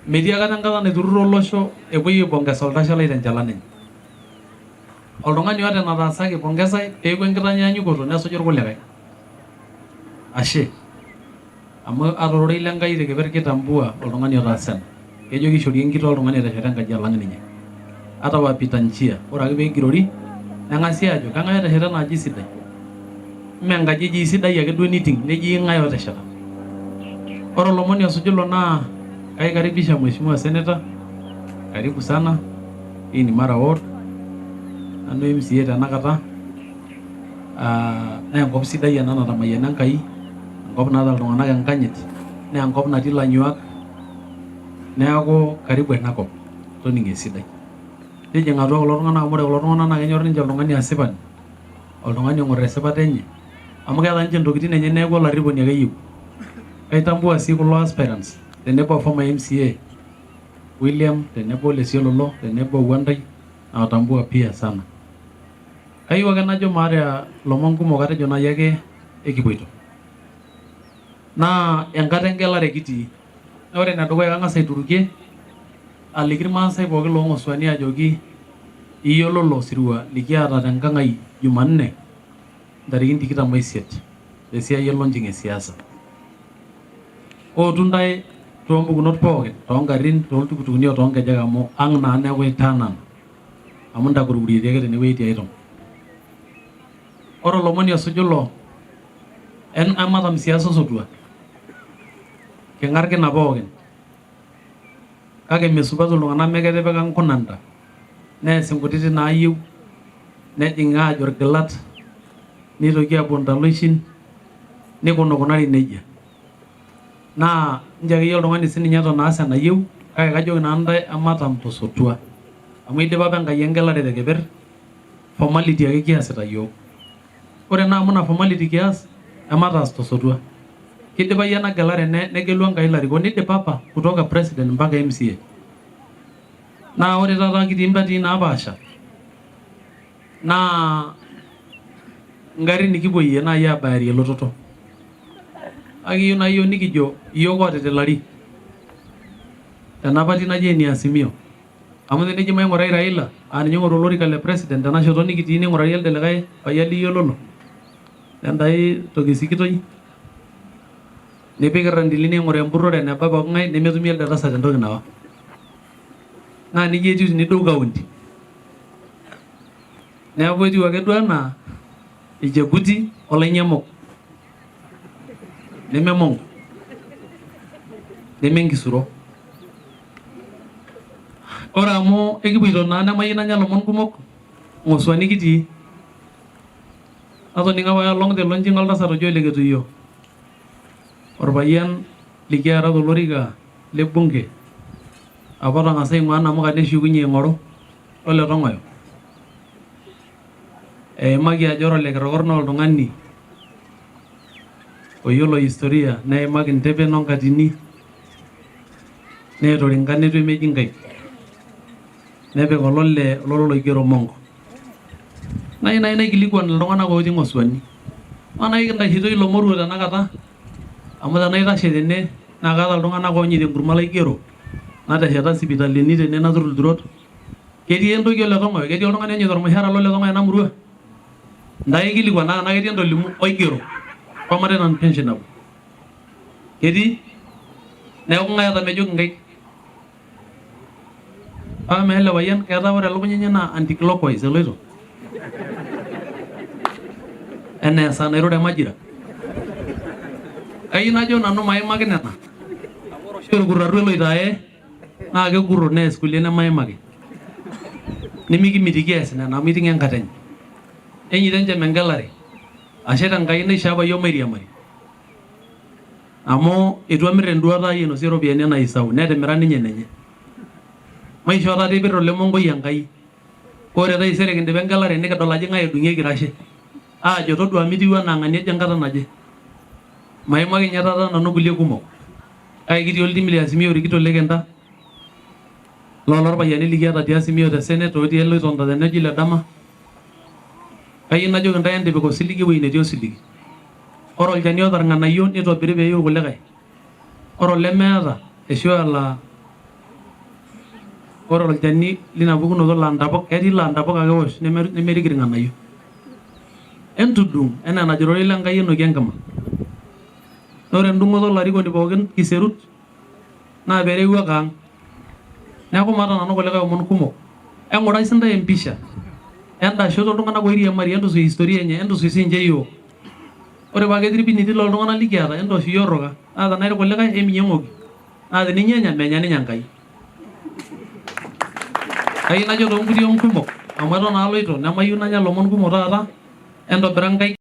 Metii akata enkata naiturruro olosho epuoi aipongesa oltashe lai tenchalan enye. Oltung'ani oota enataasaki ipongesai peeku enkitanyaanyukoto nesuju irkulikae. Ashe. Amu ata ororei le Nkai te keper kitambua oltung'ani otaasa ena. Kejo kishori enkitoo oltung'ani otesheta enkaji alang ninye. Ata wapita njia, ore ake pee egirori neng'asi aajo kang'ae otesheta ena aji sidai? Mme enkaji eji isidai ake duo eniting neji ng'ae otesheta. Ore olomoni osuju ilo naa kaikaribisha mheshimiwa senator, karibu sana, hii ni Mara ward, nanu MCA tenakata. Ah, naa enkop sidai ena natamayiana Enkai, enkop naata iltung'anak enkanyit, naa enkop natii ilanyuak. Neeku karibu enakop, toning'o esidai. Tijing'a atua kulo tung'anak amu ore kulo tung'anak naa kenyor ninche oltung'ani asipani, oltung'ani ong'or esipata enye, amu keeta ninche intokitin enye neeku olarriponi ake eyieu. Kaitambua sii kulo aspirants tenebo o former MCA William tenebo ole Siololo tenebo o Wantai nawatambua pia sana. Kayieu ake najo maata ilomon kumok atejo naaji ake ekipuoito. Naa enkata engelare kitii. Naa ore enedukuya kang'as aiturukie aliki irmaasai pookin loong'osuani ajoki iyiololo osirua likiata tenkang ai Jumanne ntarikini 28 tesiai e launching e siasa. Ootu ntae toompukunot pookin, toongarrin, tooltukutukuni o toonkejek amu ang naa neeku itaanana amu ntakurukurieti ake tenewueji tiai tong. Ore olomoni osuju ilo ematam siasa osotua king'ar kina pookin kake mesupatu iltung'anak meketipika nkunanta nees inkutiti naayieu nejing aajo irgilat neitoki aapuo ntaloishin nikunukunari nejia. Naa nchoo akeyie oltung'ani sininye eton aas enayieu kake kajoki nanu intae ematam tosotua amu eidipa apa Enkai engelare te keper formality ake kiasita iyiook. Ore naa amu ina formality kias emataas tosotua. Kidipayu ena gelare negelu Enkai ilarikok nidipapa kutoka president mpaka MCA. Naa ore taata kitii mpatii napaasha naa ingarrin nikipuoyie naaji abayarie elototo. Kake kiyieu naaji iyiook nikijo iyiook ootitilari tena party naji ene Azimio. Amu teneji maing'urai Raila aa ninye oing'oru olorika le president tena shoto nikitii ning'urari elde likae payian liyiololo lentai toki sikitoi nipik irrandili ning'uraa empurrore eneba poking'ae nemetumi elde tasat entoki nawa. Naa nejia etiu tenidou county. Neeku etiu ake duo enaa ilchekuti olainyamuk neme mongo neme enkisuro. Ore amu ekipuoito naa nemayieu nanya ilomon kumok, ng'osuani kitii. Natoning'o apae olong te launching oltasat oji Ole Ketuyio, orpayian likiata tolorika le bunge apa otang'asa aing'uaa namuka neshukunye aing'oru ole Tong'oyo. Eimaki ajo ore Ole Kirrokor naa oltung'ani oyiolo historia neimaki ntepen o nkatini neeta orinka neitu emeji nkaik nepik olole ololo loigero Mongo. Nayieu nai naikilikuan iltung'anak otii ng'osuani, maa nai kintashito ilo moruo tenakata amu tenaitashe tene naa kaata iltung'anak oonyaita enkurma laigero natesheta sipitalini tene natur ilturot. Ketii entoki ole Tong'oyo? Ketii oltung'ani onyaita ormushaara lole Tong'oyo ena murua? Ntae aikilikuan naa tenaa ketii entolimu oigero permanent and pensionable. Ketii? Neeku ng'ae etamejoki nkaik? Amaa ele payian ketaa ore elukunya enye naa anti-clockwise eloito? Enaa esaa nairure majira. Kayieu najo nanu maimaki nena. Amu ore oshi orkurrarru eloito aye naa kekurro nees kulie nemaimaki. Nimikimitiki ees nena amu iting'o enkata enye. Enyeita encham engelare. Ashe Tenkai naishoo apa iyiook mairiamari. Amu eitu amir enduata ai ainosie iropiyiani enaa Isau, netimira ninye enenye. Maishoo taata ipir olemongoi Enkai. Ore taisere kindipa engelare nikidol ajo ng'ae edung'ieki irashe. Aajo todua amu itiu anaa ng'ania ejo enkata naje. Maimaki ninye taata nanu kulie kumok. Kake kitii oltim le Azimio orikito Lekenta, loolo irpayiani likiata te Azimio te Senate otii ele oitonita tene oji Ledama. Kayieu najoki intae entipik osiligi ewueji netii osiligi. Ore olchani oota irng'anayio nitobiri pee eiu irkulikae. Ore olemeeta, eshua laa Ore olchani lina pukunoto laa ntapuka, ketii laa ntapuka ake ewosh nemerik irng'anayio. Entudung enaa enajo ororei le Nkai enokie enkima. Naa ore endung'oto olarikoni pookin kiserut naa peereu ake ang'. Neeku maata nanu kulikae omon kumok. Eng'urai sintae empisha enda shoto oltung'anak oiriamari entusuj historia enye entusuj sinche iyiook. Ore paa ketii irpiniti loltung'anak likiata entoosh iyiook ruka. Naa tenaa irkulikae eminyeng'oki. Naa teninyanya menya ninye Enkai. Kayieu najo toonkuti kumok amu eton aloito nemayieu nanya ilomon kumok taata entobira nkaik.